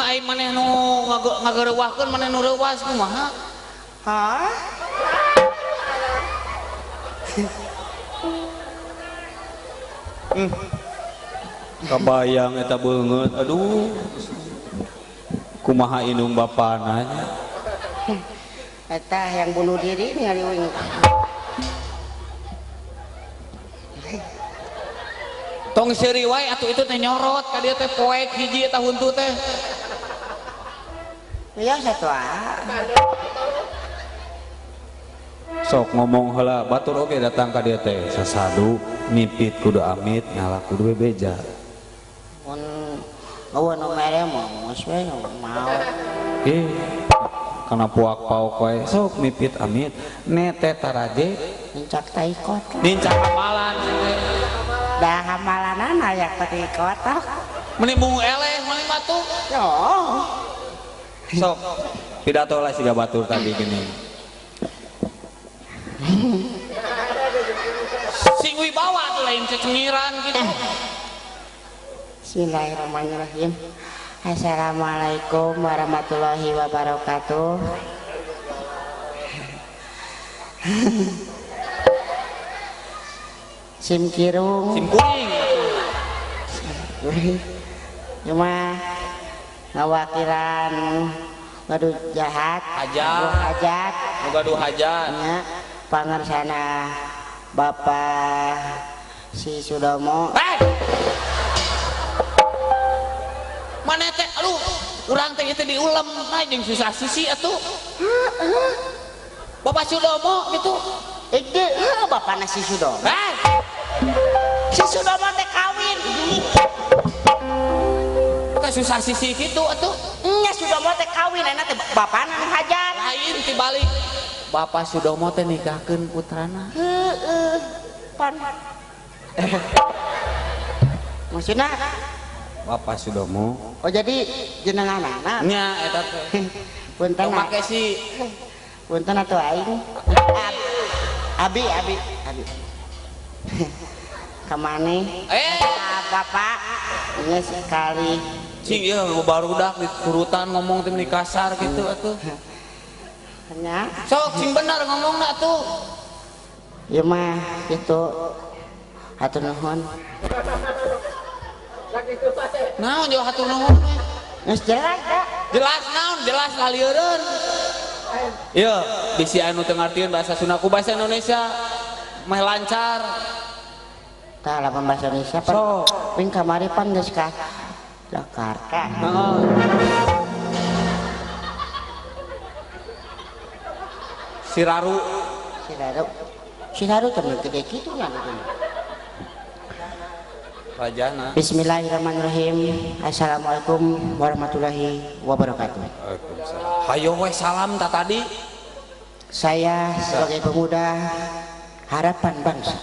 Kumaha ai maneh nu ngagereuwahkeun maneh nu reuwas kumaha? Hah? Kabayang eta beungeut. Aduh. Kumaha indung bapana nya? Eta yang bunuh diri ningali uing. Tong seuri wae atuh itu teh nyorot ka dieu teh poek hiji eta huntu teh. Iya satu ah. Sok ngomong heula batur oge datang ka dieu teh sasadu mipit kudu amit ngalah kudu bebeja. Mun eueuh nu mere mah geus we mau. Eh kana puak paok wae sok mipit amit nete taraje nincak tai kotok. Nincak amalan teh. Dah amalanana aya tai kotok. Meni bungu eleh meni batu. Yo. Sok pidato lah siga batur tadi gini. Sing wibawa tuh lain cecengiran gitu. Bismillahirrahmanirrahim. Assalamualaikum warahmatullahi wabarakatuh. Sim kirung. Sim kuring. Cuma ngawakilan gaduh jahat, hajat, hajat, gaduh hajat. Ya, pangersana Bapak si Sudomo. Hey! Mana teh, aduh, urang teh itu diulem, nah jeung susah sisi atuh. Heeh. Bapak Sudomo gitu. Ide, heuh bapana si Sudomo. Hey! Si Sudomo teh kawin. Teh susah sisi gitu atuh. Nya Sudomo teh kawin, ayeuna teh bapana nu hajat. Lain tibalik. Bapak Sudomo teh nikahkeun putrana. Heeh. Pan. Maksudna Bapak Sudomo. Oh jadi jenenganana? Nya eta teh. Punten make si punten atuh aing. Abi abi abi. Ka maneh? Eh, Bapak geus sekali. Cing ieu barudak diturutan ngomong teh meni kasar gitu atuh. Nya. Sok sing bener ngomongna atuh. Ieu mah kitu. Hatur nuhun. Naon jauh hatur nuhun we? Geus jelas da. Jelas naon? Jelas laliereun. Ieu bisi anu teu ngartieun bahasa Sunda ku bahasa Indonesia meh lancar. Tah lamun bahasa Indonesia pan. So. Ping kamari pan geus ka Jakarta. Heeh. Siraru. Siraru. Siraru teh gede kitu nya gitu. Rajana. Bismillahirrahmanirrahim. Assalamualaikum warahmatullahi wabarakatuh. Waalaikumsalam. Hayo we salam ta tadi. Saya sebagai pemuda harapan bangsa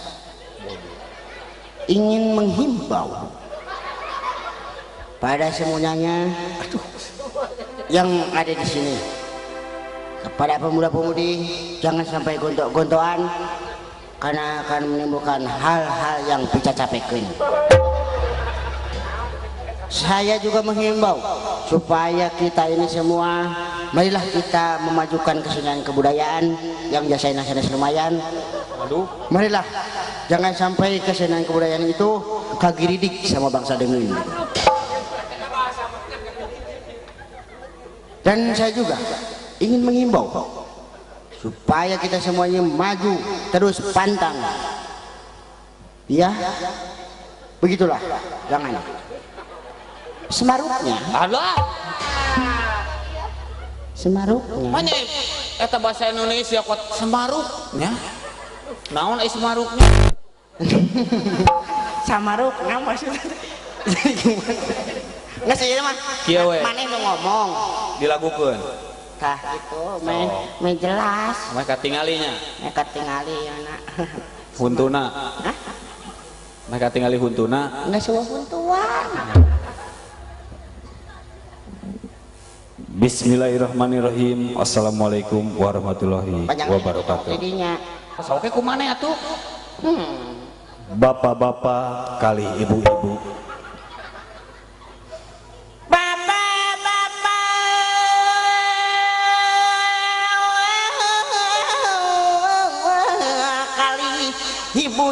ingin menghimbau pada semuanya, aduh, yang ada di sini, kepada pemuda-pemudi jangan sampai gontok-gontokan karena akan menimbulkan hal-hal yang bisa capekeun. Saya juga menghimbau supaya kita ini semua marilah kita memajukan kesenian kebudayaan yang jasanya sanes lumayan. Aduh. Marilah jangan sampai kesenian kebudayaan itu kagiridik sama bangsa demi. Dan saya juga ingin menghimbau supaya kita semuanya maju terus pantang. Ya, begitulah, jangan semaruknya. Alah. Semaruknya. Mana eta bahasa Indonesia kok semaruknya? Naon ai semaruknya? Samarukna maksudnya. Nggak sih mah. Kieu we. Maneh nu ngomong. Dilagukeun. Tah gitu, meh jelas. Meh katingalinya. Meh katingali anak. Huntuna. Hah? Meh katingali huntuna. Nggak semua huntuan. Bismillahirrahmanirrahim. Assalamualaikum warahmatullahi wabarakatuh. Oke, kumane atuh? Bapak-bapak kali ibu-ibu. Bapak-bapak ibu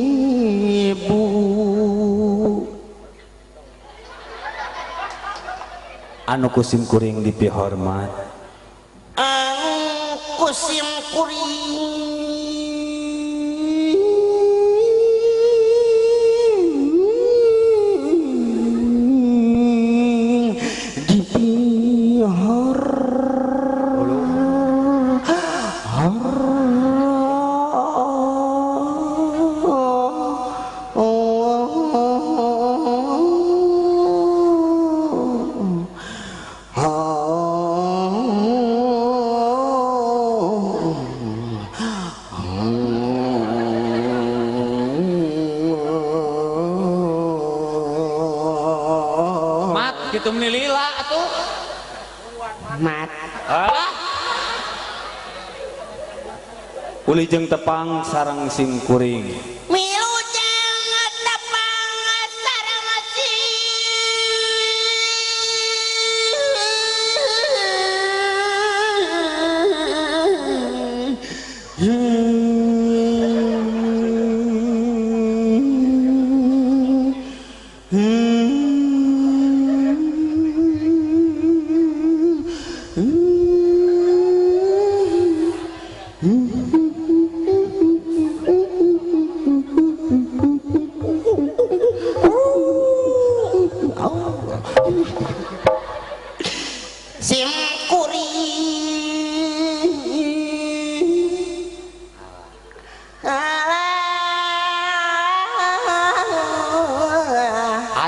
ibu anu kusim kuring dipihormat anu kusim kuring gitu menilila atuh mat alah ulijeng tepang sarang sim kuring wilujeng tepang sarang sim kuring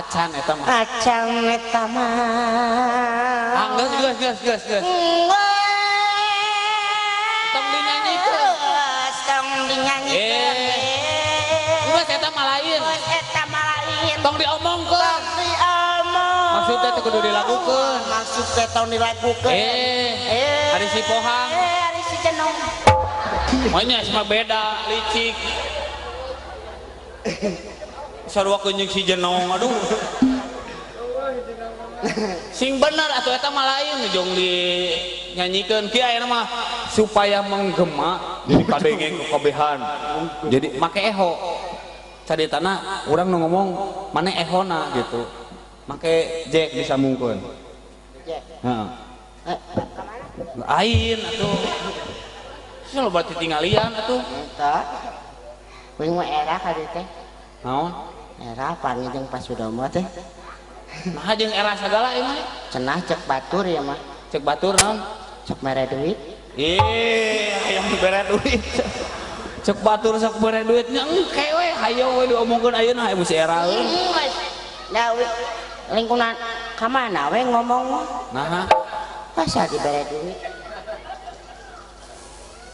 acan eta mah acan eta mah ah geus geus geus geus geus tong dinyanyikeun tong dinyanyikeun geus eta mah lain geus eta mah lain tong diomongkeun maksudnya teh kudu dilakukeun maksudnya tong dilakukeun ari si Pohang ari si Jenong maunya mah beda licik sarua jeung si Jenong aduh sing bener atuh eta mah lain jong dinyanyikeun kieu ayeuna mah supaya menggema jadi kadenge kekabehan jadi make eho caritana urang nu ngomong maneh ehona gitu make jack bisa mungkin heeh lain atuh sih lo berarti tinggalian atuh eta kuring mah era ka dieu teh naon era panggih jeung Pasudomo teh nah jeung era sagala ieu mah cenah cek batur ya mah cek batur naon cek mere duit hayang bere duit cek batur sok bere duitnya engke we hayo we diomongkeun ayeuna aya si era euy da lingkungan ka mana we ngomong nah masa dibere duit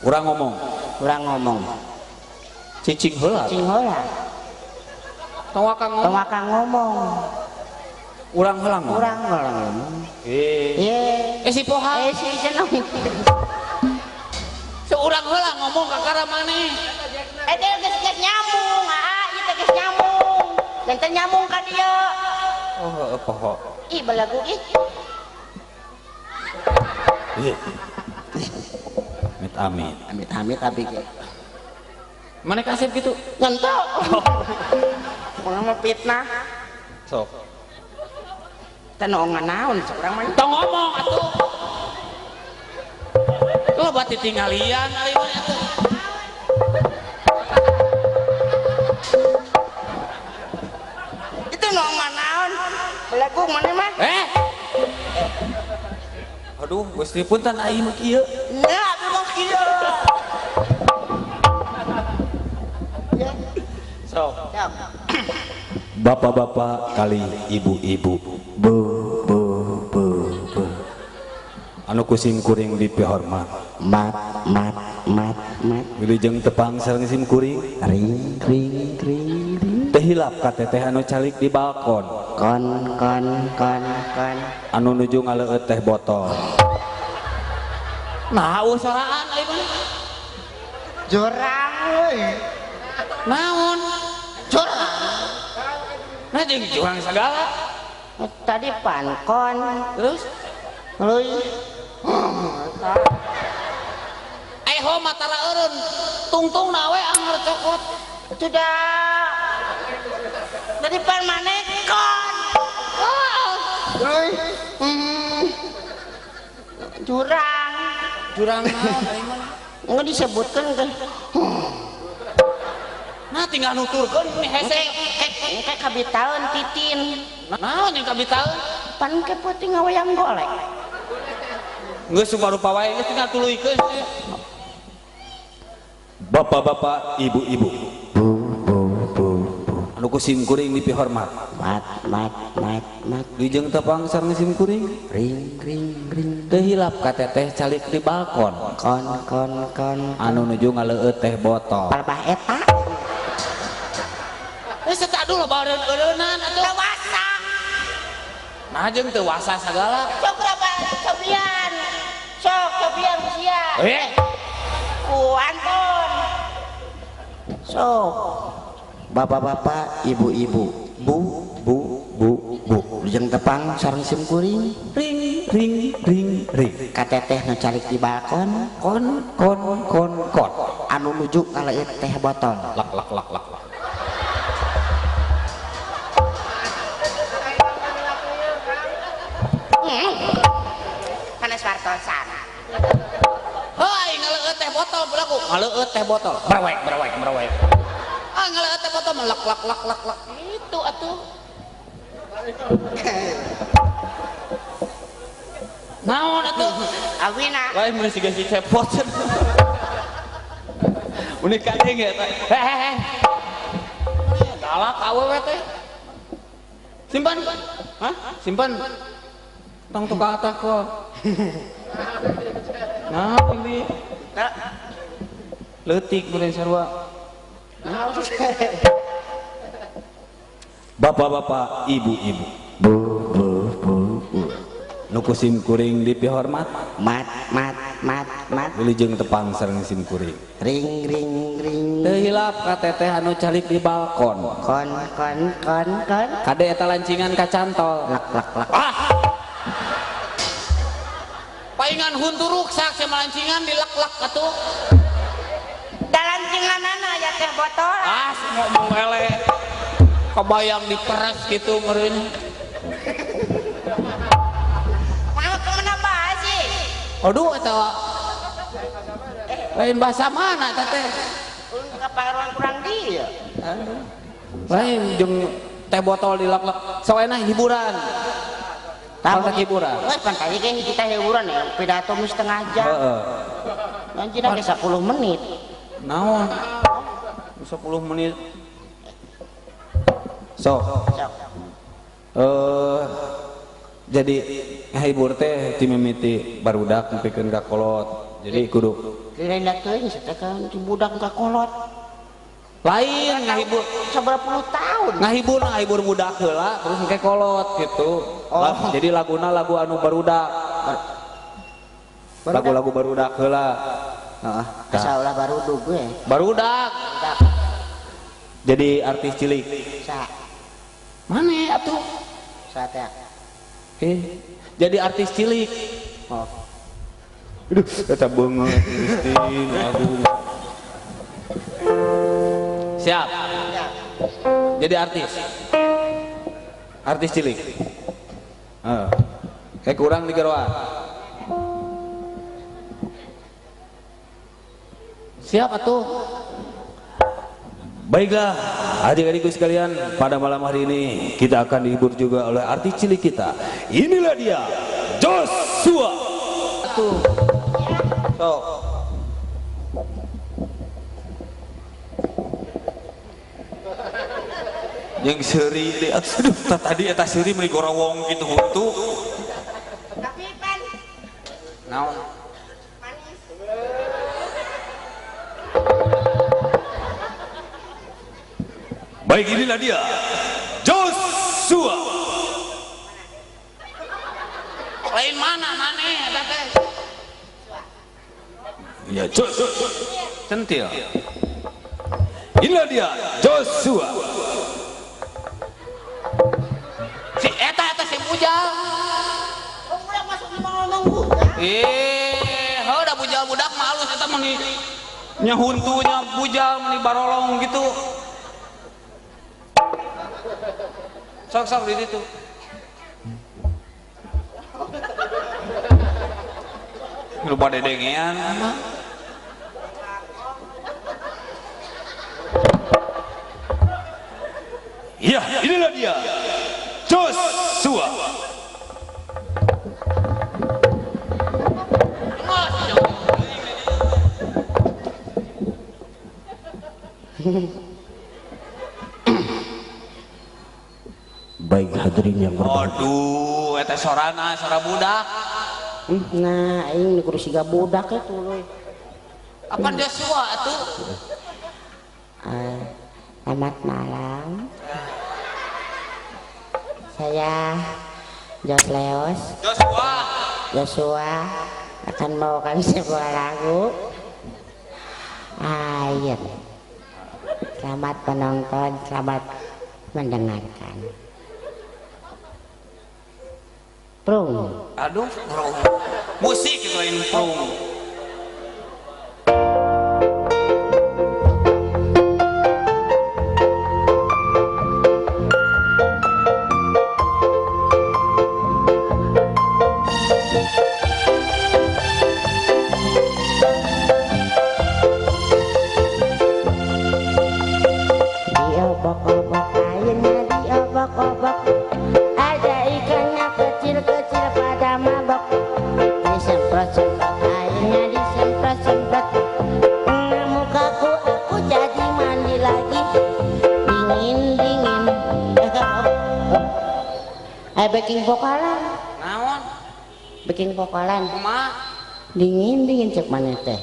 urang ngomong cicing heula cicing heula tong waka ngomong tong waka ngomong urang heula ngomong urang heula ngomong si Pohang si Jenong seurang heula ngomong kakara maneh teh geus nyambung aa ieu teh geus nyambung teu nyambung ka dieu oh heeh poho ih belagu ih amit amit amit amit abi ge maneh kasep kitu nyentuh urang mah fitnah sok teh noongan naon urang mah tong ngomong atuh lo berarti tinggalian ari mah atuh itu noongan naon belagu maneh mah aduh Gusti punten aing mah kieu nya abi mah kieu sok bapak-bapak kali ibu-ibu bu bu bu bu anu kusim kuring dipihormat mat mat mat mat wilujeng tepang sareng sim kuring ring ring ring ring teh hilap ka teteh anu calik di balkon kon kon kon kon anu nuju ngaleueut teh botol nah eueuh soraan ai mah jorang euy naon jorang nah jeung jurang sagala tadi pankon terus Leuy. Eho matara eureun tungtung na we anger cokot. Sudah. Dari pan maneh kon. Leuy. Jurang. Jurang naon aing mah? Enggak disebutkan teh. Nah tinggal nuturkeun nih hese. Engke kabitaeun titin. Naon yang kabitaeun? Pan ke peuting ngawayang golek. Geus rupa-rupa wae geus tinggal tuluykeun. Bapak-bapak, ibu-ibu. Bu bu bu bu. Anu ku sim kuring dipihormat. Mat mat mat mat. Dijeng tepang sareng sim kuring. Ring ring ring. Teu hilap ka teteh calik di balkon. Kon kon kon. Anu nuju ngaleueut teh botol. Palebah eta. Geus teh aduh loba eureun-eureunan atuh. Teu wasa. Nah jeung teu wasa sagala. Sok berapa cobian. Sok cobian sia. Eh. Ku Anton. Sok. Bapak-bapak, ibu-ibu, bu, bu, bu, bu. Jeung tepang sareng sim kuring. Ring ring ring ring. Kateteh nu calik di balkon. Kon kon kon kon. Anu nuju ngaleueut teh botol. Lak lak lak lak lak. Kanes wartosan. Heuh, ngaleueut teh botol belaku. Ngaleueut teh botol. Berwek berwek berwek. Ah ngaleueut teh botol lak lak lak lak lak. Itu atuh. Naon atuh? Awina. Lain mun siga si cepot. Unik kadeng ya teh. Hehehe. Galak awewe teh. Simpan. Hah? Simpan. Tong tukang atas kok. Nah, ini leutik meureun sarua. Bapak-bapak, ibu-ibu. Bu bu bu bu. Nu ku sim kuring dipihormat. Mat mat mat mat. Wilujeng tepang sareng sim kuring. Ring ring ring. Teu hilap ka teteh anu calik di balkon. Kon kon kon kon. Kade eta lancingan kacantol. Lak lak lak. Ah. Paingan huntu ruksak sama lancingan dilek-lek atuh. Da lancinganana aya teh botol. Ah, ngomong eleh. Kebayang diperes gitu meureun. Mau kemana bae sih? Aduh eta. Lain bahasa mana eta teh? Kaparuan kurang dia. Lain jeung teh botol dilek-lek. Soalna hiburan. Tamu hiburan. Wah, kan tadi kan kita hiburan ya, pidato mu setengah jam. Heeh. Nanti ada 10 menit. Naon? 10 menit. Sok. Sok. Jadi ngahibur teh ti mimiti barudak nepikeun ka kolot. Jadi kudu lain teuing teh kan ti budak ka kolot. Lain ngahibur sabaraha puluh tahun. Ngahibur ngahibur budak heula terus engke kolot gitu. Oh. Jadi laguna lagu anu barudak. Lagu-lagu barudak heula. Heeh. Asa ulah barudug we. Barudak. Jadi artis cilik. Sa. Mane atuh? Sa teh. Jadi artis cilik. Oh. Aduh, eta beungeut Gusti Agung. Siap. Jadi artis. Artis cilik. Heeh. Kayak kurang di geroan. Siap atuh. Baiklah, adik-adikku sekalian, pada malam hari ini kita akan dihibur juga oleh artis cilik kita. Inilah dia, Joshua. Tuh. Sok. Yang seuri deh, aduh, tadi eta seuri meuni gorawong gitu huntu. Tapi pan. Naon? Manis. Baik, inilah dia, Joshua. Lain mana maneh eta teh? Ya, Joshua. Centil. Inilah dia, Joshua. Si eta eta si Ujang. Oh, udah masuk di mana? Heuh da bujal budak mah alus eta mah nya huntunya bujal meni barolong gitu. Sok-sok di situ. Lupa dedengean mah. Ya, inilah dia. Joshua. Baik hadirin yang berbahagia. Aduh, eta sorana sora budak. Nah, aing kudu siga budak eta tuluy. Apa Joshua atuh? Selamat malam. Saya Jos Leos. Joshua akan membawakan sebuah lagu. Air. Selamat menonton, selamat mendengarkan. Prung. Aduh, prung. Musik itu lain prung. Diobok-obok airnya, diobok-obok. Ada ikannya kecil-kecil pada mabok. Disemprot-semprot airnya, disemprot-semprot. Kena mukaku aku jadi mandi lagi. Dingin-dingin. Backing vokalan. Naon? Backing vokalan. Kumaha? Dingin-dingin cek mana teh.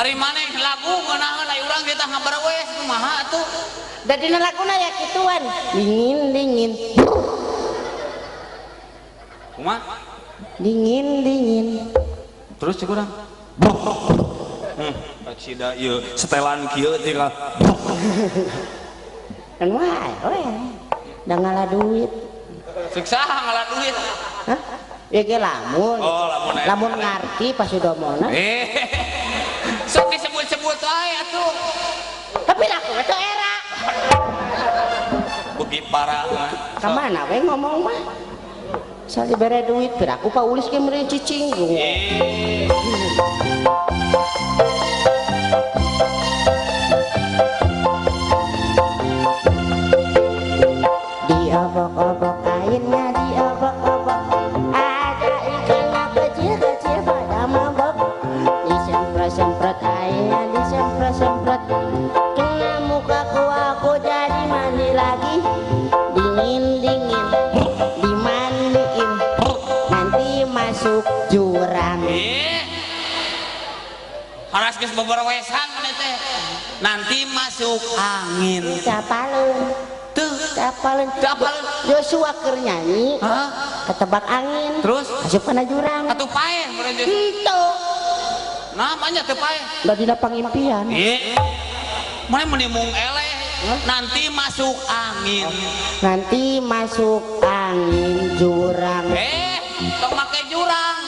Ari maneh lagu ngeunaheun ai urang kita ngabarewes kumaha atuh? Da dina laguna ya kituan. Dingin-dingin. Kumaha? Dingin-dingin. Terus cek urang. Acida ieu setelan kieu tinggal. Kan wae we. Da ngalah duit. Cek saha ngalah duit? Hah? Ya ge lamun. Oh, lamun. Lamun ngarti pas sudomona. Sok disebut-sebut wae atuh. Tapi laku itu era. Beuki parah mah. Ka mana we ngomong mah? Sal dibere duit piraku paulis ge meureun cicing. Diobok-obok airnya, diobok-obok. Ada ikannya kecil-kecil pada mabok. Disemprot-semprot airnya, disemprot-semprot. Kena mukaku aku jadi mandi lagi. Dingin-dingin, dimandiin. Nanti masuk jurang. Haras geus beberewesan maneh teh. Nanti masuk angin. Capaleun. Tuh, capaleun. Capaleun. Joshua keur nyanyi. Hah? Ketebak angin. Terus asup kana jurang. Atuh paeh meureun Joshua. Henteu. Namanya teu paeh. Da dina pangimpian. Mana menimung eleh. Nanti masuk angin. Nanti masuk angin jurang. Tong make jurang.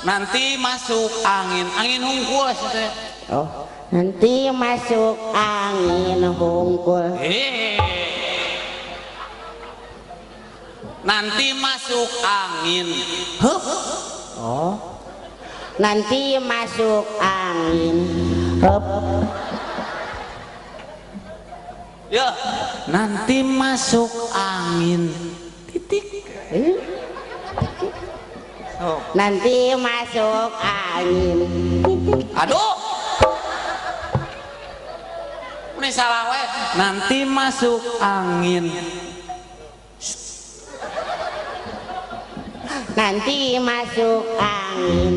Nanti masuk angin, angin hungkul teh. Oh, nanti masuk angin hungkul. Nanti masuk angin. Hup. Oh. Nanti masuk angin. Hup. Ya, nanti masuk angin. Titik. Oh. Nanti masuk angin. Titik. Aduh. Ini salah we. Nanti masuk angin. Nanti masuk angin.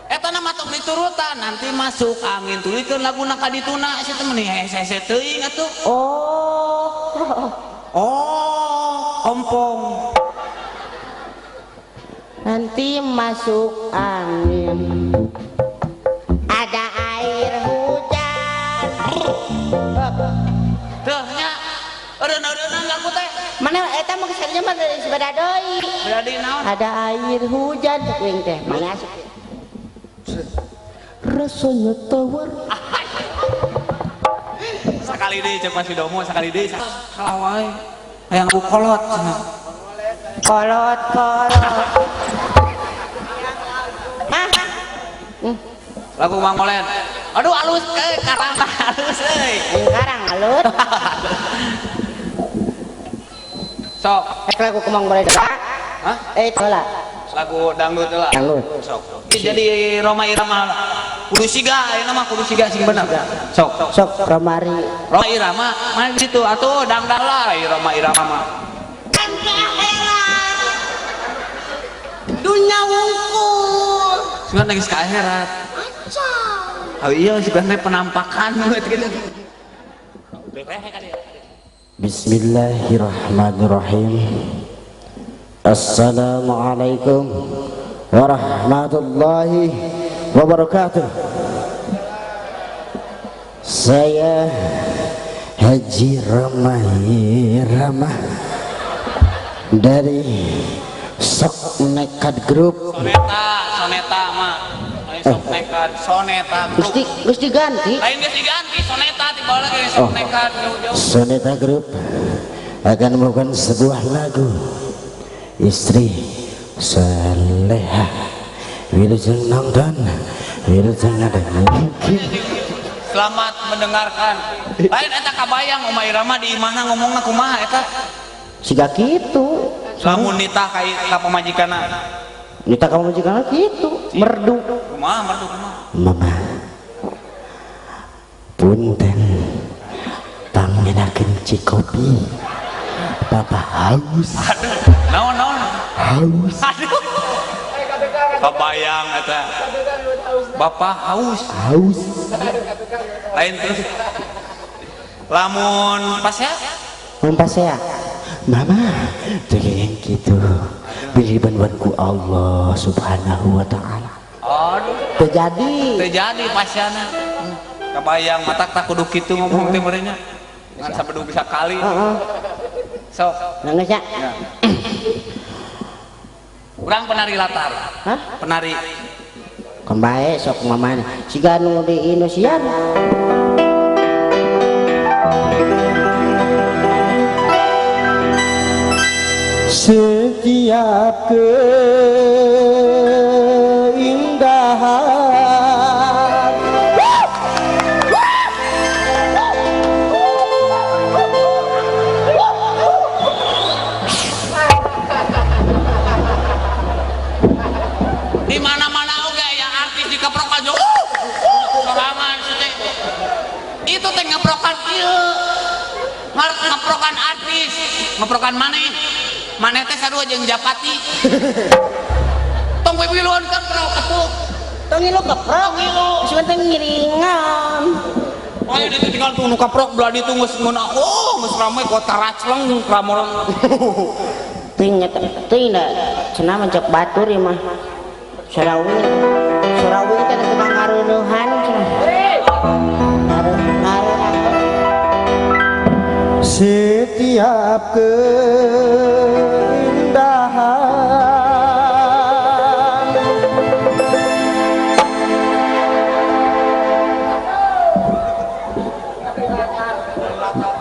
Eta nama tong diturutan, nanti masuk angin tulikeun laguna ka dituna sia teh meuni hese-hese teuing atuh. Oh. Oh, ompong. Nanti masuk angin. Ada air hujan. Teu nya. Eureun-eureunna lagu teh. Mana eta mah kesarinya mah dari sepeda deui. Beda deui naon? Ada air hujan kuing teh. Mana asup. Rasanya tawar. Sekali deui cek Mas Domo, sekali deui. Salah wae. Hayang ku kolot cenah. Kolot kolot. Hah? Lagu Mang Molen. Aduh alus euy, karang alus euy. Karang alus. Sok. Lagu Mang Molen. Hah? Heula. Lagu dangdut heula. Dangdut. Sok. Jadi Rhoma Irama kudu siga ayeuna mah kudu siga sing bener. Sok. Sok Romari. Rhoma Irama mana gitu atuh dangdang lah Rhoma Irama mah. Kan ke akhirat. Dunya wungkul. Sugan lagi ka akhirat. Oh iya, sebenarnya penampakan gitu. Bismillahirrahmanirrahim. Assalamualaikum warahmatullahi wabarakatuh. Saya Haji Rhoma Irama dari Sok Nekat Group. Soneta, soneta mah. Sok Nekat, Soneta Group. Geus diganti. Lain geus diganti, Soneta tiba lagi Sok Nekat jauh-jauh. Soneta Group akan melakukan sebuah lagu Istri Saleha. Wilujeng nonton, wilujeng ngadengeun. Selamat mendengarkan. Lain eta kabayang Rhoma Irama di imahna ngomongna kumaha eta? Siga kitu. Lamun nitah ka pamajikanna. Nitah ka pamajikanna kitu, merdu. Kumaha merdu kumaha? Mama. Punten. Pangmenakeun cikopi. Papa haus. Aduh, naon naon? Haus. Aduh. Kabayang eta. Bapak haus. Haus. Lain terus. Lamun pas ya? Mun pas ya. Mama, teu yang kitu. Beli bantuanku Allah Subhanahu wa taala. Aduh. Teu jadi. Teu jadi pasiana. Kabayang matak tak kudu kitu ngomong teh meureunnya. Ngan sabedug sakali. Heeh. Sok. Nangis ya. Urang penari latar. Hah? Penari. Kan bae sok mamana. Siga nu di Indosiar. Setiap keindahan di mana-mana oge ya artis dikeprok aja sorangan teh itu teh ngeprokan ieu ngeprokan artis ngeprokan maneh maneh teh sarua jeung Japati tong pipiluan keprok atuh tong ngilu keprok ngilu cuman teh ngiringan. Oh ya itu tinggal tuh nu keprok belah ditu geus ngeunah oh geus rame kota racleng ramorong teuing nya teuing da cenah mah cek batur ieu mah. Surawi, Surawi teh tukang ngarunuhan cenah. Ngaruh setiap keindahan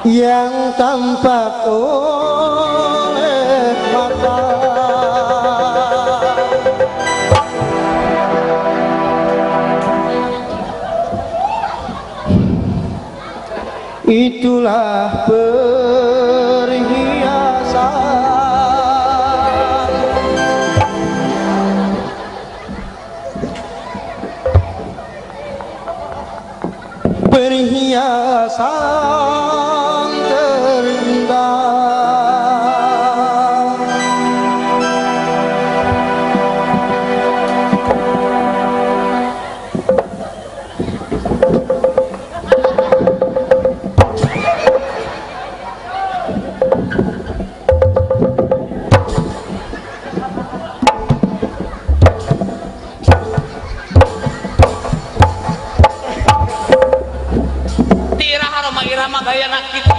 yang tampak oleh mata itulah perhiasan perhiasan terindah. mah gayana kitu.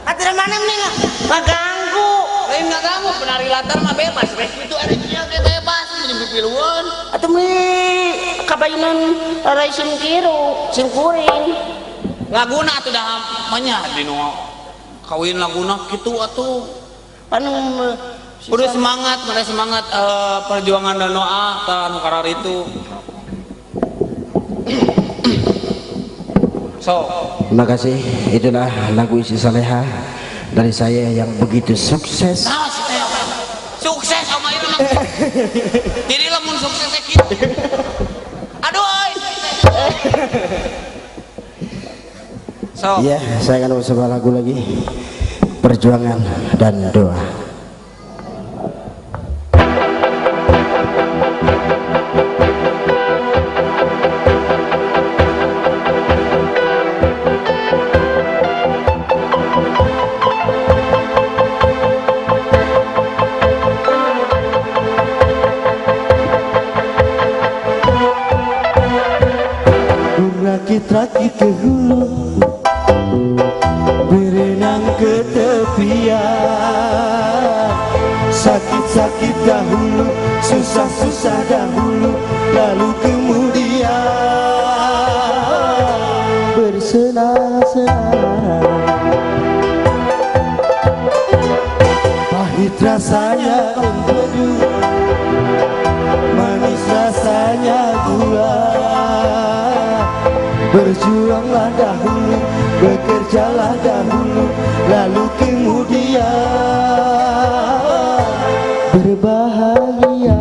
Atuh mana mending ngaganggu. Lain ngaganggu penari latar mah bebas rek kitu ari kieu ge bebas jadi pipilueun. Atuh meuni kabayunan rai sim kiru, sim kuring. Laguna atuh dah manya di nu kawin laguna kitu atuh. Pan kudu semangat, mana semangat perjuangan dan doa tah anu kararitu. So, terima kasih. Itulah lagu Isi Saleha dari saya yang begitu sukses. Nah, sukses sama itu mah. Jadi lamun sukses teh kitu. Aduh euy. So. Ya, saya akan sebuah lagu lagi. Perjuangan dan doa. Rakit-rakit ke hulu, berenang ke tepian. Sakit-sakit dahulu, susah-susah dahulu, lalu kemudian bersenang-senang. Pahit rasanya empedu, manis rasanya gula. Berjuanglah dahulu, bekerjalah dahulu, lalu kemudian berbahagia.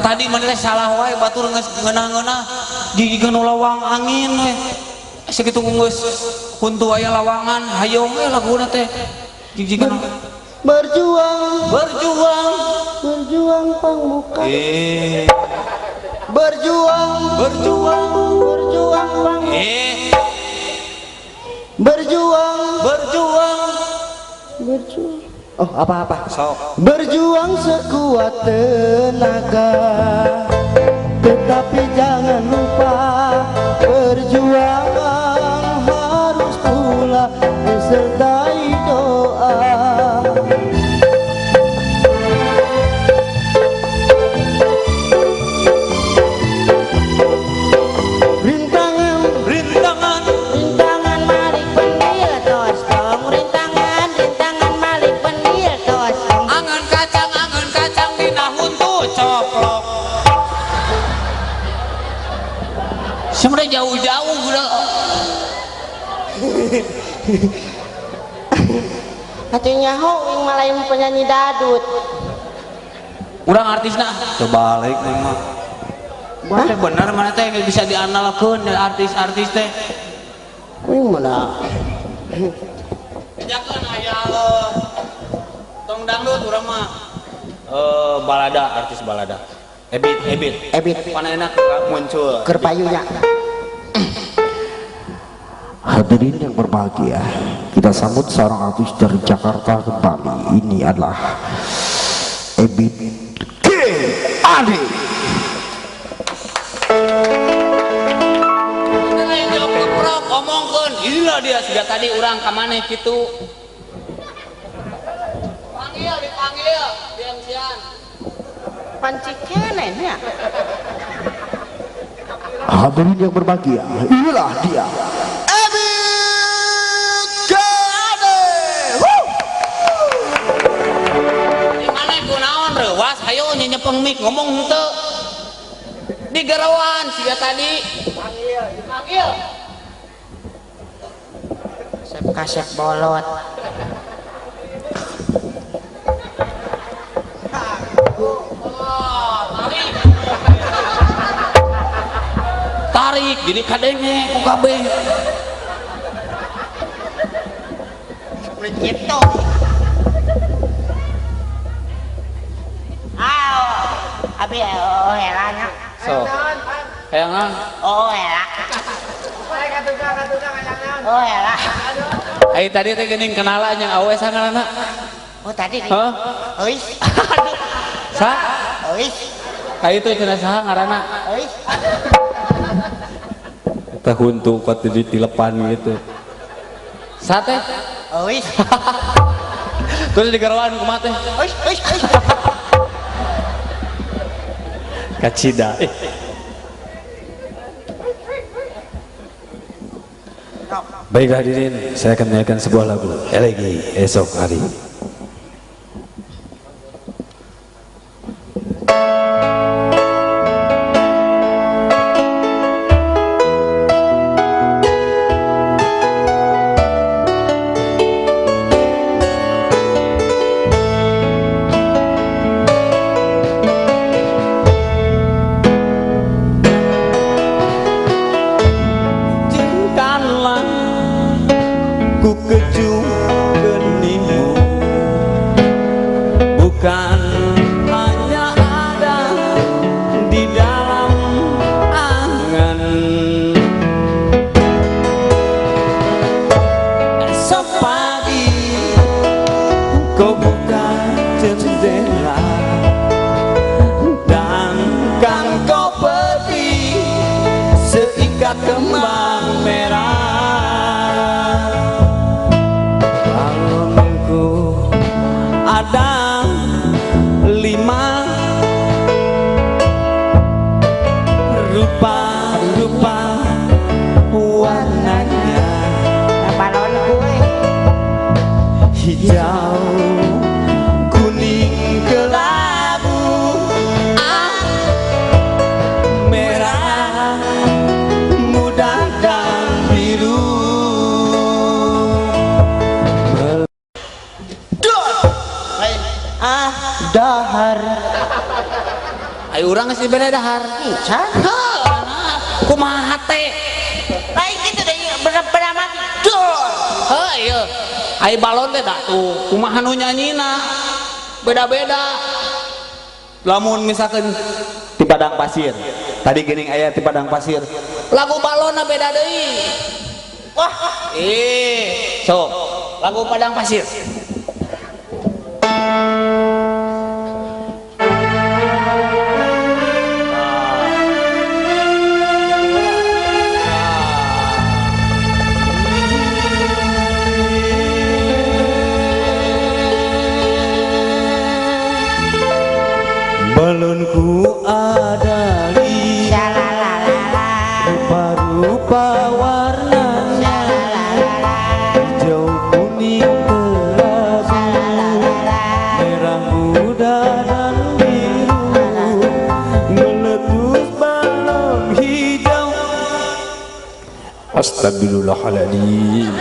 Tadi mana salah wae batur geus ngeunah-ngeunah gigikeun lawang angin we sakitu geus huntu aya lawangan hayong we laguna teh gigikeun berjuang berjuang berjuang pangmuka berjuang berjuang berjuang pangmuka berjuang berjuang berjuang. Oh, apa-apa. So. Berjuang sekuat tenaga, tetapi jangan lupa perjuangan harus pula disertai doa. Rintangan, rintangan, rintangan malik pendil tos tong, rintangan, rintangan malik pendil tos tong. Angan kacang dina huntu coplok. Sebenarnya jauh-jauh jauh-jauh udah. Atuh nyaho wing mah lain penyanyi dadut. Urang artisna coba balik neng mah. Mana bener mana teh bisa diandalkeun artis-artis teh. Kuing mana? Bejakeun aya tong dangdut urang mah. Balada, artis balada. Ebit. Ebit. Mana enak muncul. Keur payunya. Hadirin yang berbahagia, kita sambut seorang artis dari Jakarta kembali. Ini adalah Ebit G Ade. Omongkeun, inilah dia sejak tadi urang ka maneh kitu. Panggil, dipanggil, siang-siang. Panci keneh nya. Hadirin yang berbahagia, inilah dia Ebit G Ade. Di maneh kunaon reuwas, hayo nyenyepeng mik ngomong henteu. Di gerawan siga tadi. Panggil, dipanggil. Kasep bolot. Tarik. Tarik jadi kadenge ku kabeh. Begitu. Ah, abi oh helanya. So. Hayang naon? Oh hela. Oh hela. Ai tadi teh geuning kenalan yang awe sangarana. Oh tadi. Hah? Euis. Sa? Euis. Ka itu cenah saha ngaranna? Euis. Eta huntu kuat di tilepan gitu. Sa teh? Euis. Terus digeroan kumaha teh? Euis, euis, euis. Kacida. Baiklah hadirin, saya akan menyanyikan sebuah lagu elegi esok hari. Ku keju genimu bukan hanya ada di dalam angan. Esok pagi kau buka jendela dan kan kau pergi seikat kembang merah. Ada 5 rupa-rupa warnanya, hijau, kuning, kelabu, merah, muda dan biru. Ah, dahar. Ayo urang geus dibere dahar. Encan. Kumaha hate? Lain kitu deui bener-bener mati. Dor. Heuh ieu. Ai balon teh da tuh kumaha nu nyanyina? Beda-beda. Lamun misalkan di padang pasir. Tadi geuning aya di padang pasir. Lagu balonna beda deui. Wah, sok. Lagu padang pasir. Balonku ada lima, rupa-rupa warnanya, hijau, kuning, kelabu, merah. Astagfirullahaladzim.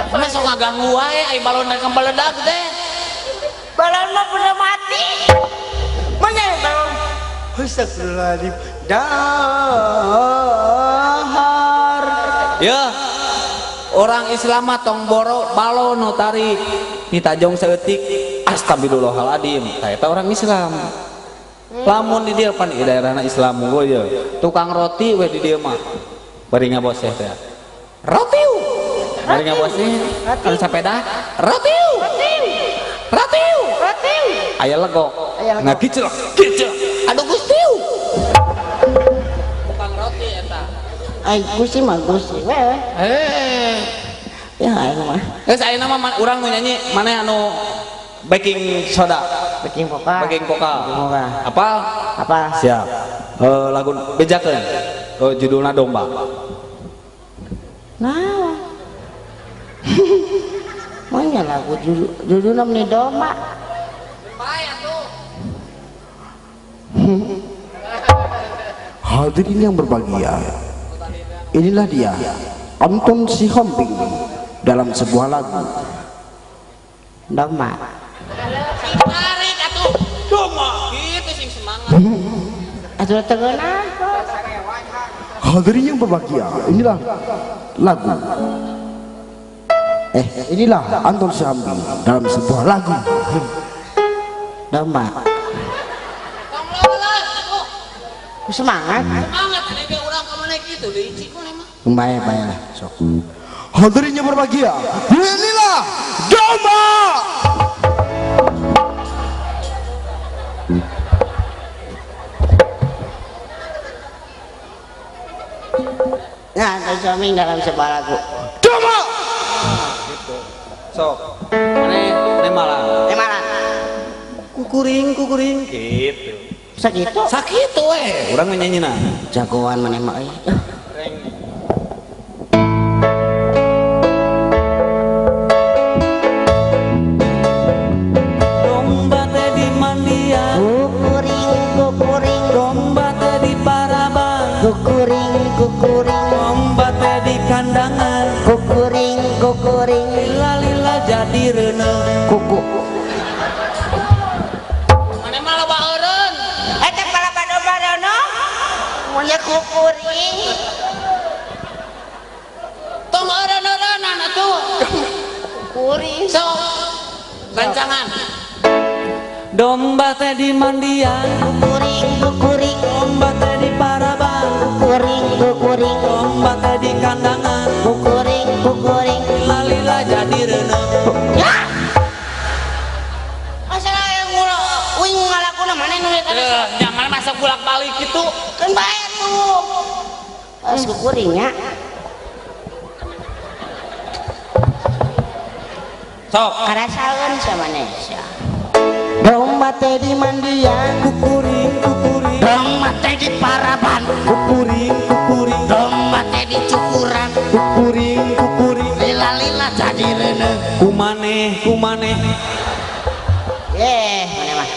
Masuk ngaganggu wae ai balon rek meledak teh. Balon mah udah mati. Mana balon? Astagfirullahaladzim. Dahar. Ya. Orang Islam mah tong boro balon nu tarik ditajong saeutik. Astagfirullahaladzim. Tah eta orang Islam. Lamun di dieu pan di daerahna Islam unggul ye. Tukang roti we di dieu mah. Bari ngaboseh teh. Rotiu. Bari ngaboseh anu sapeda. Rotiu. Rotiu. Rotiu. Aya legok. Ngagicelak, gicelak. Aduh Gusti. Tukang roti eta. Ai Gusti mah Gusti we. Ya aing mah. Geus ayeuna mah urang nu nyanyi maneh anu baking soda, baking vokal. Baking vokal. Apa? Apa? Siap. Lagu bejakeun. Judulna Domba. Nah. Mana lagu judulna meni domba. Bae atuh. Hadirin yang berbahagia, inilah dia Anton Sihombing dalam sebuah lagu Domba. Sing tarik atuh. Domba. Gitu sing semangat. Atuh tegeuna. Hadirin yang berbahagia, inilah lagu. Inilah Anton Sihombing dalam sebuah lagu Domba. Semangat. Semangat tadi urang ka mana kitu deui cik mah. Bae bae lah sok. Hadirin yang berbahagia, inilah Domba. Nah, Anton Sihombing dalam sebuah lagu Domba. Gitu. Sok. Mane malah. Malah. Kukuring kukuring gitu. Sakitu. Sakitu we. Urang nyanyina. Jagoan maneh mah euy. Domba teh di mandian. Kukuring kukuring. Domba teh di paraban. Kukuring kukuring. Domba teh di kandangan. Kukuring kukuring. Lila-lila jadi reuneuh. Kuku. Maneh mah loba eureun. Eta palaba domba reuneuh. Mun kukuring. Tong eureun-eureunan atuh. Kukuring. Sok. Rancangan. Domba teh di mandian. Kukuring kukuring. Domba teh di paraban. Kukuring kukuring. Domba teh di kandangan. Kukuring kukuring. Lila-lila jadi reuneuh. Ya. Masalah yang ngula uing ngalakuna maneh nu eta. Jangan masa bolak-balik gitu. Kan bae tuh. Pas kukuring nya. Sok. Karasaeun sama maneh sia. Domba teh di mandian. Kukuring kukuring. Domba teh di paraban. Kukuring kukuring. Domba teh di cukuran. Kukuring kukuring. Lila-lila jadi reuneuh. Kumaneh kumaneh. Maneh mah.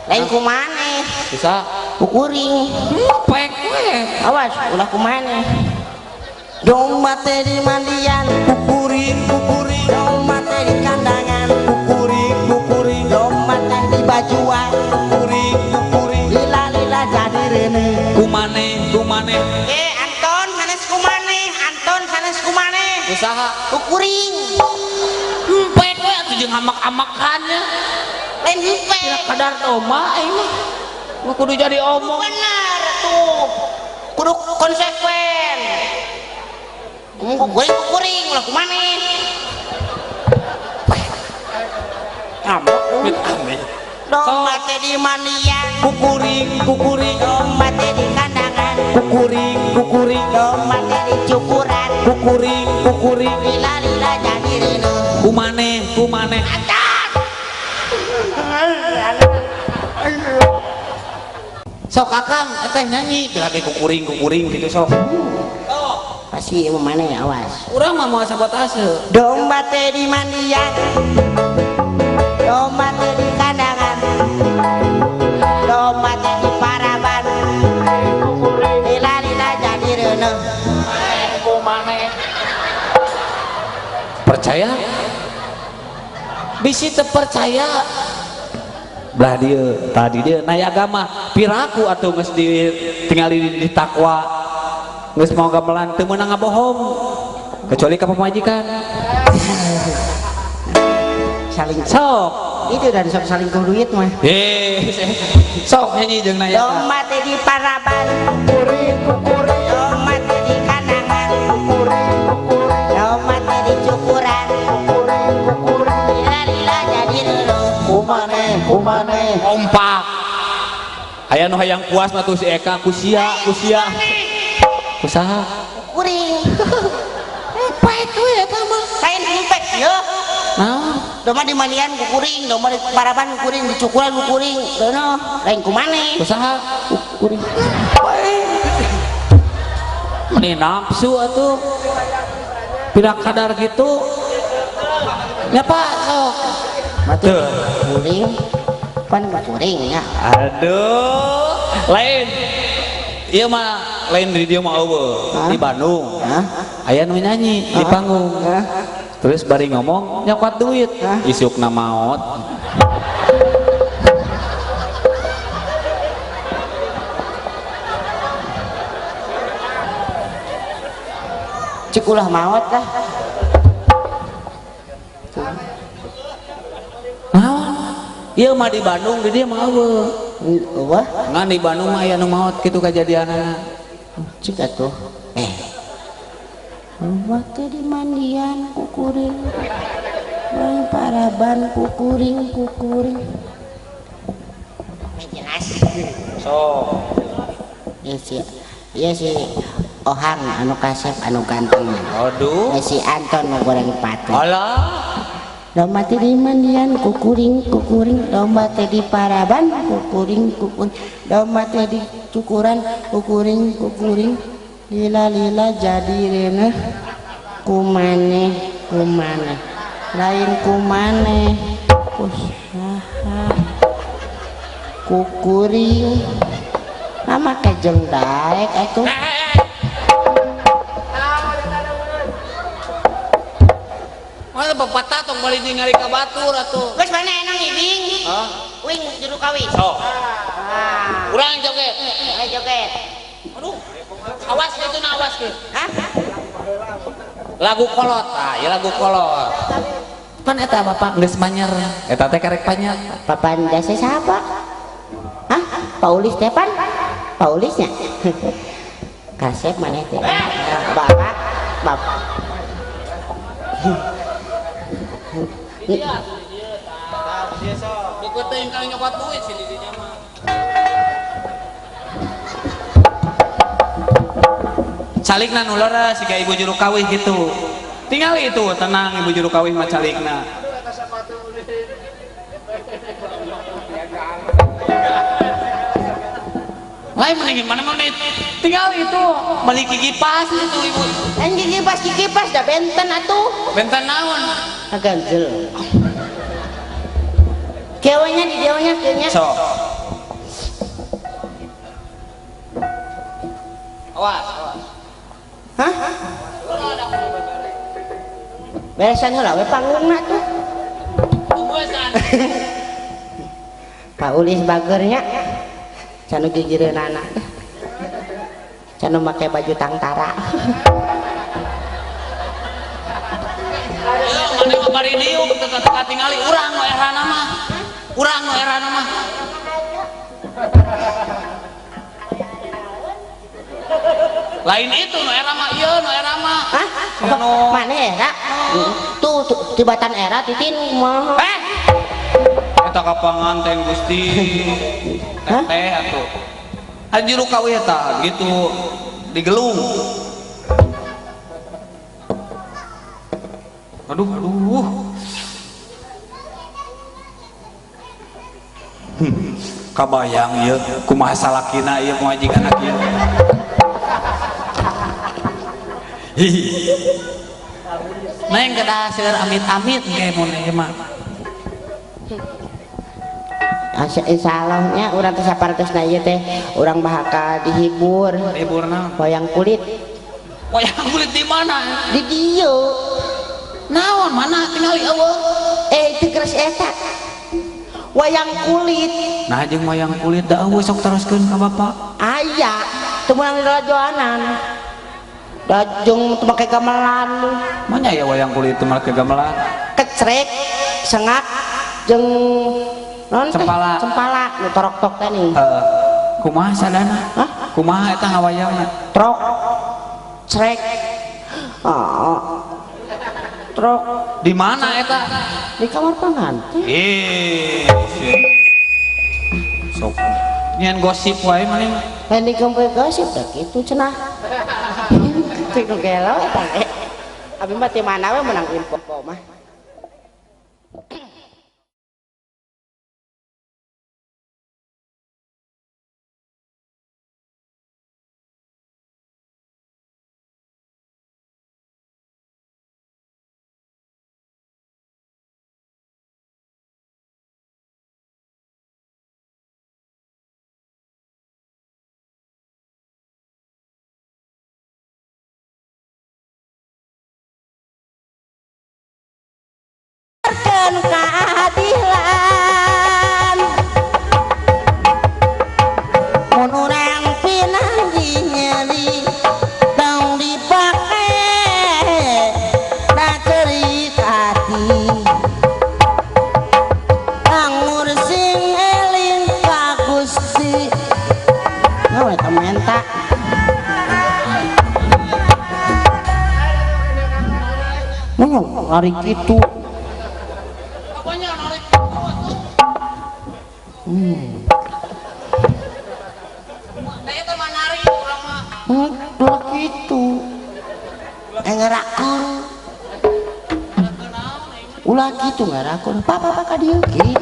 Lain kumaneh. Bisa kukuring. Pek we. Awas ulah kumaneh. Domba teh di mandian. Kukuring kukuring. Domba teh di kandangan. Kukuring kukuring. Domba teh di bajuan. Kukuring kukuring. Lila-lila jadi reuneuh. Kumaneh kumaneh. Anton sanes kumaneh. Anton sanes kumaneh. Usaha kukuring. Empek we atuh jeung amak-amakannya. Lain empek. Tidak kadar domba aing mah. Mah kudu jadi omong. Bener tuh. Kudu konsekuen. Kukuring kukuring ulah kumaneh. Amit. Domba teh di mandian. Kukuring kukuring. Domba teh di kandangan. Kukuring kukuring. Domba teh di cukuran. Kukuring kukuring. Lila-lila jadi reuneuh. Kumaneh kumaneh. Sok akang teh nyanyi lagi kukuring kukuring gitu sok. Pasti ieu maneh awas. Urang mah moal sabotase. Domba teh di mandian. Domba teh di kandangan. Bisi teu percaya. Belah dieu, tadi dieu naya agama, piraku atuh geus ditingali di takwa. Geus mau gamelan teu meunang ngabohong. Kecuali ka pamajikan. Saling sok. Itu dari sok saling duit mah. Sok nyanyi jeung naya. Domba teh di paraban, kukuring kukuring. Domba teh di kanangan, kukuring kukuring. Domba teh di cukuran, kukuring kukuring. Lila-lila jadi lulu. Kumane kumane. Kompak. Aya nu hayang puas mah tuh si Eka kusia kusia. Kusaha? Kukuring. Pek we eta mah. Lain pek yeuh. Naon? Domba di mandian kukuring, domba di paraban kukuring, di cukuran kukuring. Dono, lain kumane. Kusaha? Kukuring. Meni nafsu atuh. Pira kadar gitu. Nya Pak sok. Mati kukuring. Pan kukuring nya. Aduh, lain. Ieu mah lain di dieu mah eueuh, di Bandung. Aya nu nyanyi di panggung. Terus bari ngomong nyokot duit, isukna maot. Cik ulah maot lah. Naon? Ieu mah di Bandung, di dieu mah eueuh. Eueuh? Ngan di Bandung mah aya nu maot kitu kajadianana. Cik atuh. Waktu di mandian kukuring, bang paraban kukuring kukuring. Jelas. So. Iya si, iya si Ohang anu kasep anu ganteng. Aduh. Ya si Anton nu goreng patu. Alah. Domba teh di mandian kukuring kukuring, domba teh di paraban kukuring kukuring, domba teh di cukuran kukuring kukuring. Lila-lila jadi reneh kumane kumane lain kumane kusaha kukuring nama kejeng daek atuh. Mana pepatah tong bali ningali ka batur atuh. Geus mana enang ibing? Wing juru kawin. Sok. Urang joget. Ayo joget. Aduh. Awas itu na awas ke. Hah? Lagu kolot, ah ya lagu kolot. Pan eta bapak geus manyer. Eta teh karek panyer. Papan jasa siapa? Hah? Paulis teh pan? Paulisnya? Kasep maneh teh. Bapak, bapak. Iya, iya teh kali nyokot duit sih di dinya mah. Calikna nu leres siga ibu juru kawih gitu. Tingali itu tenang ibu juru kawih mah calikna. Lain mending mana menit. Tingali itu beli kipas itu ibu. Lain kipas kipas da benten atuh. Benten naon? Ganjel. Kewanya di dewanya kayaknya. Sok. Awas, awas. Hah? Beresan heula we panggungna tuh. Pak Ulis bagernya. Canu gigireunana. Canu make baju tangtara. Mane mah bari diuk teu katingali urang nu erana mah. Urang nu erana mah. Lain itu nu era mah ieu nu era mah. Hah? Mana era? Tuh tibatan era titin mah. Eh. Eta ka panganten Gusti. Teh atuh. Anjir kawih eta gitu digelung. Aduh aduh. Kabayang ieu kumaha salakina ieu pamajikan ieu. Neng kedah seueur amit-amit ge mun ieu mah. Insyaallah nya urang teh sapartosna ieu teh urang bakal dihibur. Hibur naon? Wayang kulit. Wayang kulit di mana? Di dieu. Naon mana tingali eueuh. Itu keris eta. Wayang kulit. Nah jeung wayang kulit da eueuh sok teruskeun ka bapak. Aya, teu meunang di lalajoanan. Da jeung teu make gamelan. Manya ya wayang kulit teu make gamelan? Kecrek, sengak jeung naon teh? Cempala. Cempala nu torok-tok teh nih. Heeh. Kumaha sadana? Hah? Kumaha eta ngawayangna? Trok. Crek. Oh. Trok. Di mana eta? Di kamar pengantin. Ih. Sok. Nyen gosip wae maneh. Lain di kamar gosip da kitu cenah. Cek nu gelo eta ge. Abi mah ti mana we meunang info mah. Keadilan mun urang pinanggih nyeri tong dipake da cerik hati angur sing eling ka Gusti. Naon eta menta mun lari kitu. Ulah gitu ngerakur ulah gitu ngerakur papa papa ka dieu kitu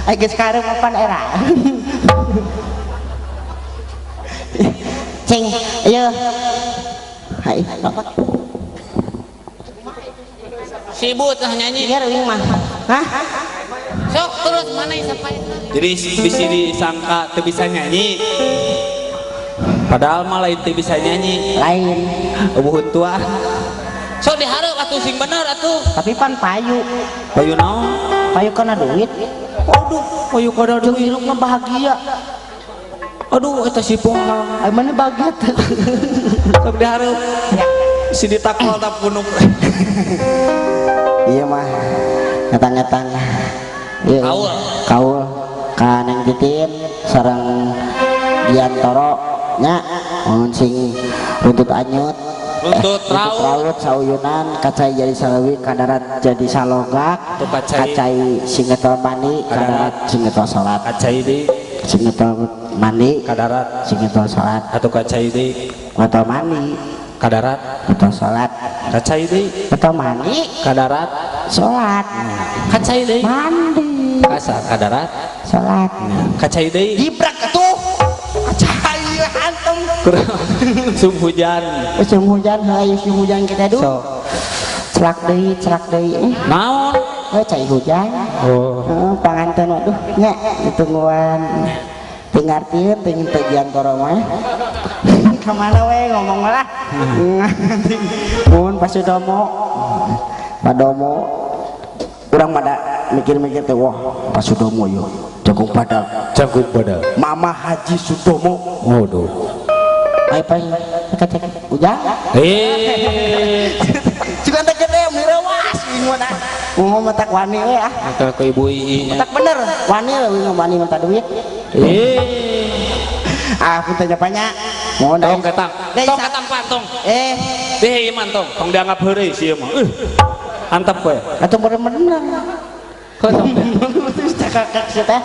ai geus karep papan era cing ieu hai bapak sibuk tah nyanyi ieu reuing mah hah sok terus mana sampai jadi bisi disangka teu bisa nyanyi. Padahal mah lain teu bisa nyanyi. Lain. Eueuh tua. Sok dihareup atuh sing bener atuh. Tapi pan payu. Payu naon? Payu kana duit. Aduh, payu kana duit. Jeung hirupna bahagia. Aduh, eta si pohang. Ai mana bahagia teh. Sok dihareup. Si ditakol tap gunung. Iya mah. Ngetang-ngetang. Ieu. Kaul. Kaul ka Neng Titin sareng Giantoro nya mun sing runtut anyut runtut raut sauyunan kacai jadi salawi kadarat jadi salogak kacai sing ngetol mani kadarat sing ngetol salat kacai di sing ngetol mani kadarat sing ngetol salat atau kacai di ngetol mani kadarat ngetol salat kacai di ngetol mani kadarat salat kacai di mandi kasa kadarat salat kacai di jibrak atuh kacai hantem sum hujan sum hujan hayu sum hujan kita du so. Celak deui naon cai hujan oh panganten waduh nya ditungguan tingartieun ting teh Giantoro mah ka mana we ngomong lah mun Pasudomo Padomo urang mah mikir-mikir teh wah Pasudomo yo jagung badak jagung badak Mama Haji Sudomo waduh ayo pas cek ujang eh juga teh gede mirewas bingung ah ngomong mah tak wani we ah eta ke ibu ii tak bener wani we wani minta duit eh ah punten banyak mohon tong ketang tong ketang pan tong eh deh iman tong tong dianggap heureuy sieun mah antep we atuh bener-bener kok tong terus cakak sia teh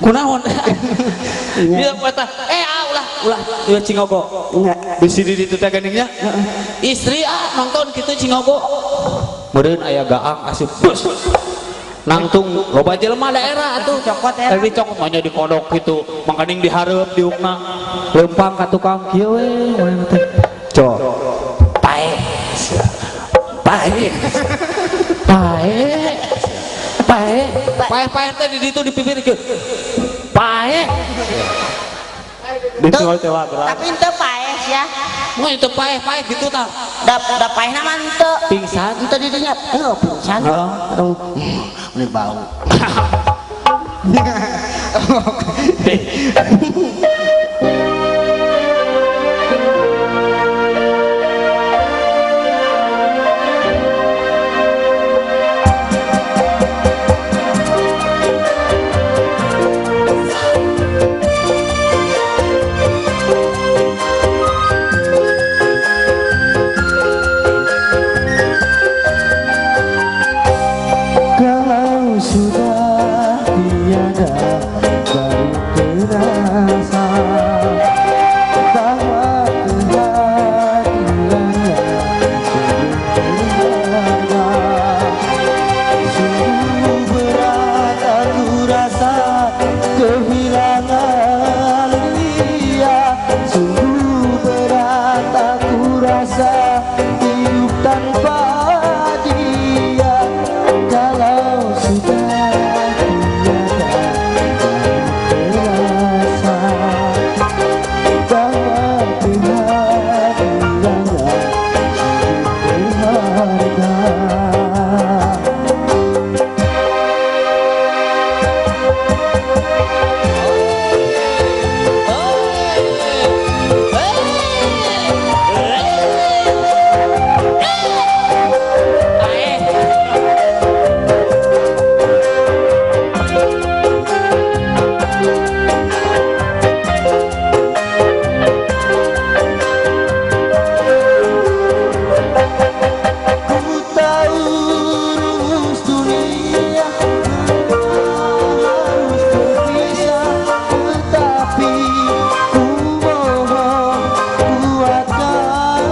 kunaon ieu eta eh ah ulah ulah ieu cingogo bisi di ditu teh geuning nya istri ah nonton kitu cingogo meureun aya gaang asup bus nangtung loba jelema daerah atuh cokot era tapi cokot mah nya dikodok kitu mangkaning dihareup diukna leumpang ka tukang kieu we manehna teh cok pae pae pae pae pae pae teh di ditu di pipir kieu pae dijual teh wae tapi ente pae ya. Mun itu paeh-paeh gitu tah. Da paehna mah henteu. Pingsan. Henteu di dinya. Heuh, pingsan. Heeh. Ini bau. Kalau sudah tiada baru terasa bahwa kehadirannya sungguh berharga. Sungguh berat aku rasa kehilangan dia. Sungguh berat aku rasa hidup tanpa dia. Kalau sudah tiada terasa bahwa kehadirannya sungguh berharga. Ku tahu rumus dunia harus berpisah, tetapi ku mohon kuatkan,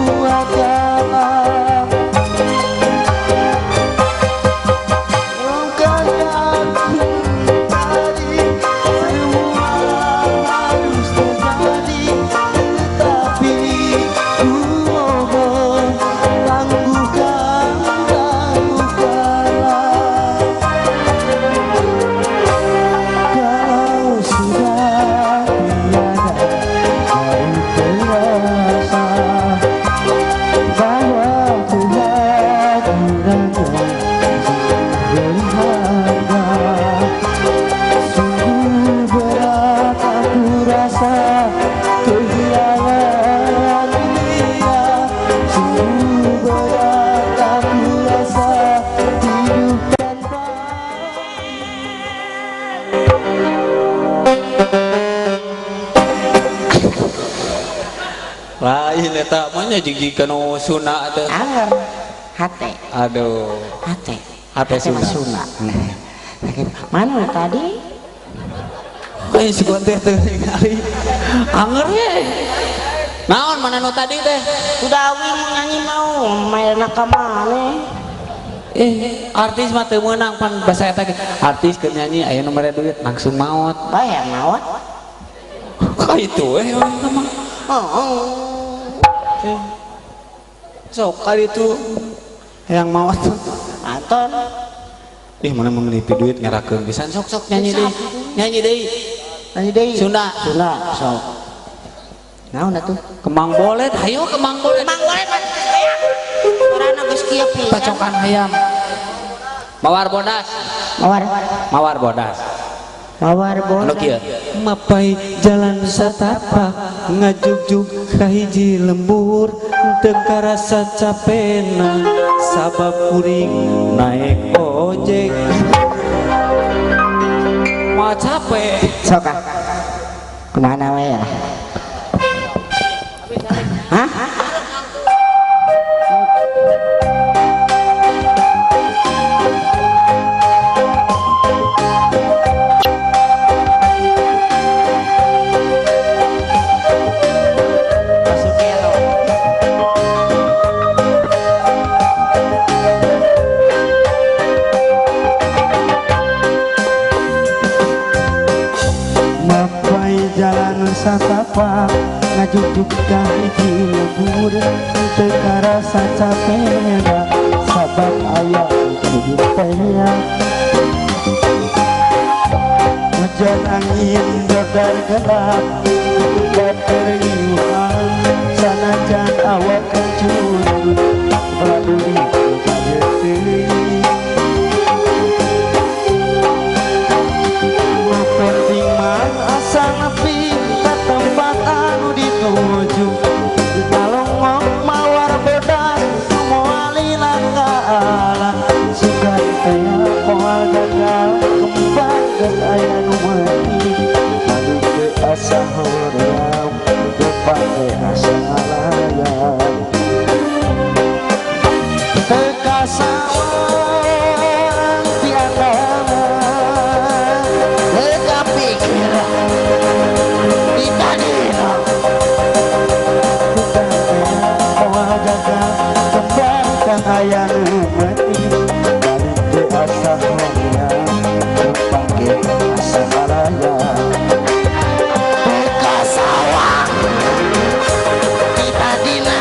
kuatkanlah. Bukan aku tadi semua harus terjadi, tetapi ku mohon tangguhkan, tangguhkanlah. Kalau sudah tiada baru terasa bahwa kehadirannya sungguh berharga. Sungguh berat aku rasa kehilangan dia. Sungguh berat aku rasa hidup tanpa. Lain eta mah nya jig-jig kanu Sunda teh. Anger hate. Aduh. Hate. Hate mah Sunda. Sunda. Nah, gitu. Mana tadi? Kayak si teh teu ningali. Anger ye. Naon mana nu tadi teh? Udah awi mau nyanyi mau main ka mana? Artis mah teu meunang pan basa eta ge. Artis keur nyanyi aya nu mere duit langsung maot. Bayar maot. Ka itu we urang mah. Oh. Sok kali itu yang maot. Anton. Ih mana menipi duit ngerakeun pisan sok sok nyanyi deui. Nyanyi deui. Nyanyi deui. Sunda. Sunda sok. Naon atuh? Kemang bolet, hayo kemang bolet. Kemang bolet mah hayam. Urana geus kieu pisan. Pacokan hayam. Mawar bodas. Mawar. Mawar bodas. Mawar bodas. Anu kieu. Mapai jalan satapak ngajugjug ka hiji lembur teu karasa capena sabab kuring naek ojek. Mau capek. Sok ah. Kemana we ya? Hah? Masuk gelo. Mapai jalan satapak ngajugjug ka hiji lembur teu karasa capena sabab aya kudu teh. Hujan angin dordar gelap, baterliuhan. asa hoream lempang ge asa ngalayang teu kasawang ti agama teu kapikir di tadina moal gagal kembang kang aya nu mati balik ge asa hoream lempang ge asa ngalayang teu kasawang di tadina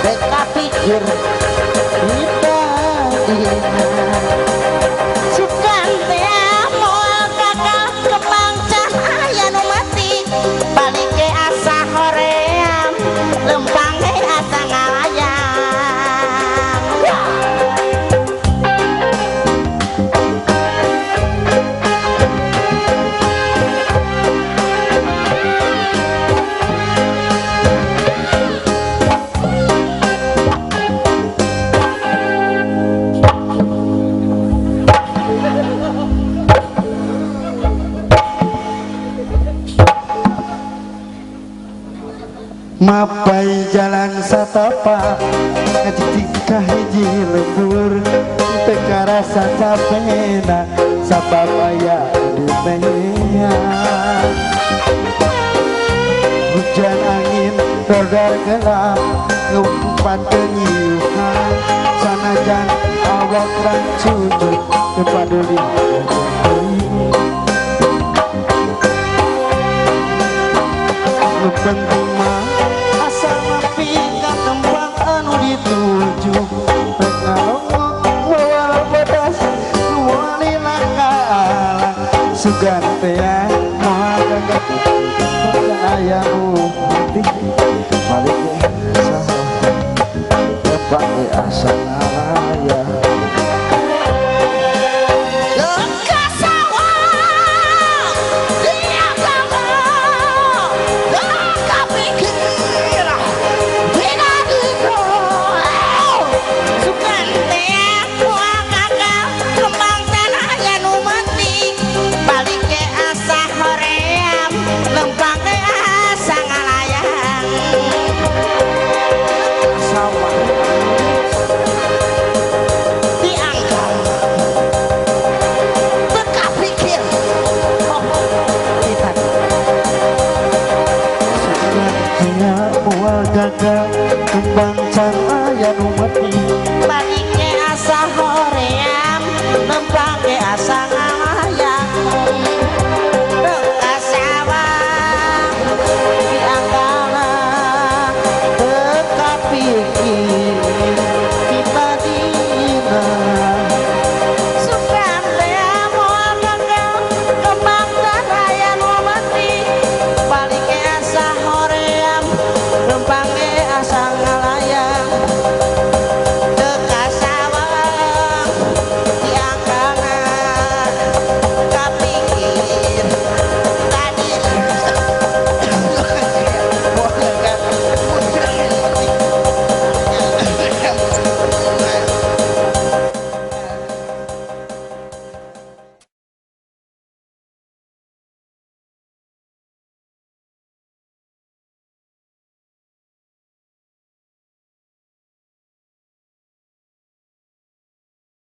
teu kapikir di tadina sugan teh moal gagal kembang can aya nu mati balik ge asa hoream lempang ge asa ngalayang. Mapai jalan satapak ngajijik hiji lembur teu karasa capena sabab aya di mea hujan angin dordor gelap ngempat nyiuhan sanajan awak rancucut teu paduli nu penting mah asal nepi ka tempat anu dituju rek ngalongok moal bodas moal lila ka alang sugan teh moal gagal aya nu mati balik ge asa lempang ge asa ngalayang. Gagal kembang can aya nu